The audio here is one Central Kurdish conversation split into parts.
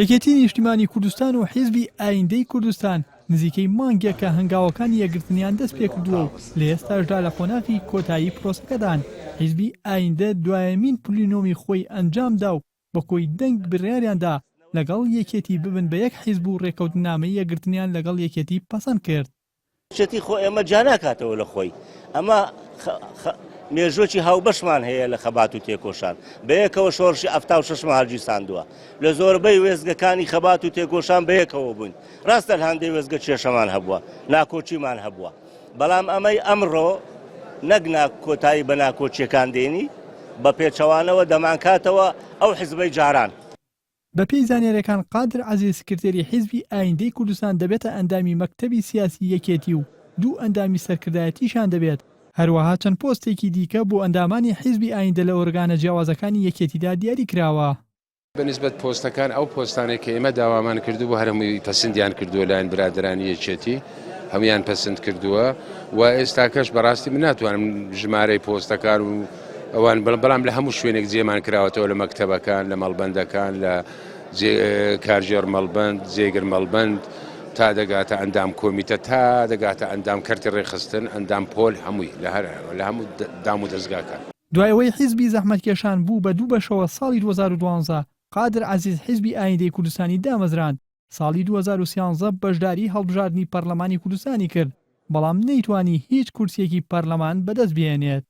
یەکێتی نیشتیمانی کوردستان و حیزبی ئایندەی کوردستان نزیکەی مانگێکە هەنگاوەکانی یەکگرتنیان دەستپێکردووە و لە ئێستاشدا لە قۆناغی کۆتایی پرۆسەکەدان، حیزبی ئایندە دوایەمین پلینۆمی خۆی ئەنجامدا و بە کۆی دەنگ بڕیاریاندا لەگەڵ یەکێتی ببن بە یەک حیزب و رێککەوتننامەی یەکگرتنیان لەگەڵ یەکێتی پەسەند کرد. یەکێتی خۆ ئێمە جیا ناکاتەوە لە خۆی، ئەمە مێژووەکی هاوبەشمان هەیە لە خەبات و تێکۆشان، بەیەکەوە شۆڕشی 76مان هەڵگیرساندووە، لە زۆربەی وێستگەکانی خەبات و تێکۆشان بەیەکەوە بووین، ڕاستە لە هەندێک وێستگە کێشەمان هەبووە، ناکۆکیمان هەبووە، بەڵام ئەمەی ئەمڕۆ نەک کۆتایی بە ناکۆکییەکان دێنی، بە پێچەوانەوە دەمانکاتەوە ئەو حزبەی جاران. بەپێی زانیارییەکان قادر عەزیز سکرتێری حیزبی ئایندەی کوردستان دەبێتە ئەندامی مەکتەبی سیاسی یەکێتی و دوو ئەندامی سەرکردایەتیشیان دەبێت، هەروەها چەند پۆستێکی دیکە بۆ ئەندامانی حیزبی ئایندە لە ئۆرگانە جیاوازەکانی یەکێتیدا دیاری کراوە. بە نیسبەت پۆستەکان ئەو پۆستانەی کە ئێمە داوامان کردبوو هەر هەمووی پەسندیان کردووە لایەن برادەرانی یەکێتی هەموویان پەسند کردووە و ئێستاکەش بەڕاستی من ناتوانم ژمارەی پۆستەکان و ئەوان بەڵام لە هەموو شوێنێک جێمان کراوەتەوە لە مەکتەبەکان لە مەڵبەندەکان لە کارگێڕ مەڵبند جێگر مەڵبند تا دەگاتە ئەندام کۆمیتە تا دەگاتە ئەندام کەرتی ڕێکخستن ئەندام پۆل هەمووی لە هەر لە هەموو دام و دەزگاکان. دوای ئەوەی حیزبی زەحمەتکێشان بوو بە دوو بەشەوە ساڵی 2012 قادر عەزیز حیزبی ئایندەی کوردستانی دامەزراند، ساڵی 2013 بەشداری هەڵبژاردنی پەرلەمانی کوردستانی کرد، بەڵام نەیتوانی هیچ کورسییەکی پەرلەمان بەدەست بهێنێت.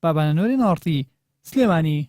بابانە نۆرێ ناڕتی، سلێمانی.